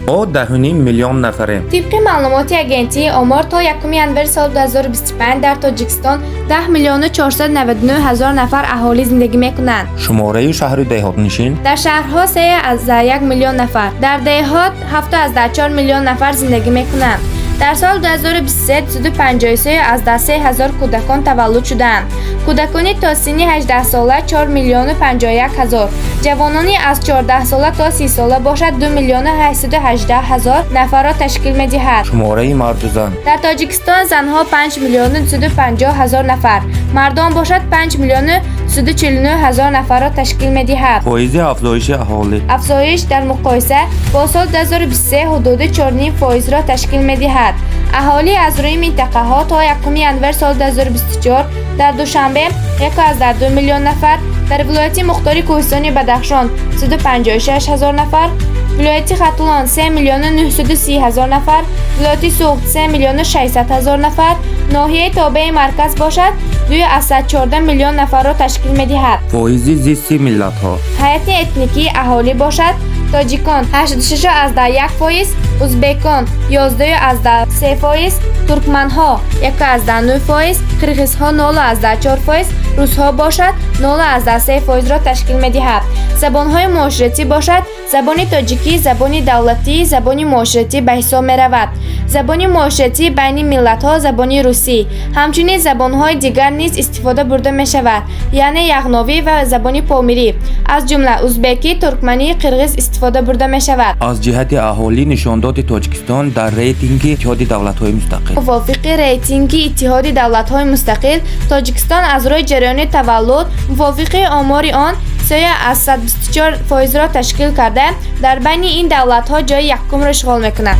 Мо 10,5 миллион нафарем. Тибқи маълумоти агентии омор, то 1 январи соли 2025 дар Тоҷикистон 10 миллиону 499 ҳазор нафар аҳолӣ зиндагӣ мекунанд. Шумораи шаҳру деҳотнишин? Дар шаҳрҳо 3,1 миллион нафар, дар деҳот 7,4 миллион нафар зиндагӣ мекунанд. Дар соли 2023 253,3 ҳазор кӯдакон таваллуд шудаанд. Кӯдакони то синни 18 сола 4 миллиону 51 ҳазор, ҷавонони аз 14 сола то 30 сола бошад 2 миллиону 818 ҳазор нафарро ташкил медиҳад. Шумораи марду зан? Дар Тоҷикистон занҳо 5 миллиону 250 ҳазор нафар, мардон бошад 5 миллиону 249 ҳазор нафарро ташкил медиҳад. Фоизи афзоиши аҳолӣ? Афзоиш дар муқоиса бо соли 2023 ҳудуди 4,5 фоизро ташкил медиҳад. Аҳолӣ аз рӯи минтақаҳо то 1 январи соли 2024 дар Душанбе 1,2 миллион нафар, дар вилояти мухтори Кӯҳистони Бадахшон 256 ҳазор нафар, вилояти Хатлон 3 миллиону 930 ҳазор нафар, вилояти Суғд 3 миллиону 600 ҳазор нафар, ноҳияи тобеи марказ бошад 2,14 миллион нафарро ташкил медиҳад. Фоизи зисти миллатҳо? Ҳайати этникии аҳолӣ бошад: тоҷикон 86,1%, узбекон 11,3%, туркманҳо 1,9%, қирғизҳо 0,4%, русҳо бошад 0,3 фоизро ташкил медиҳад. Забонҳои муоширатӣ бошад, забони тоҷикӣ забони давлатӣ, забони муоширатӣ ба ҳисоб меравад. Забони муоширатӣ байни миллатҳо забони русӣ, ҳамчунин забонҳои дигар низ истифода бурда мешавад, яъне яғновӣ ва забони помирӣ, аз ҷумла узбекӣ, туркманӣ, қирғиз истифода бурда мешавад. Аз ҷиҳати аҳолӣ нишондоди Тоҷикистон дар рейтинги Иттиҳоди Давлатҳои Мустақил? Мувофиқи рейтинги Иттиҳоди Давлатҳои Мустақил, Тоҷикистон аз рӯи ҷараёни таваллуд мувофиқи омори он 3,24 фоизро ташкил карда, дар байни ин давлатҳо ҷои якумро ишғол мекунад.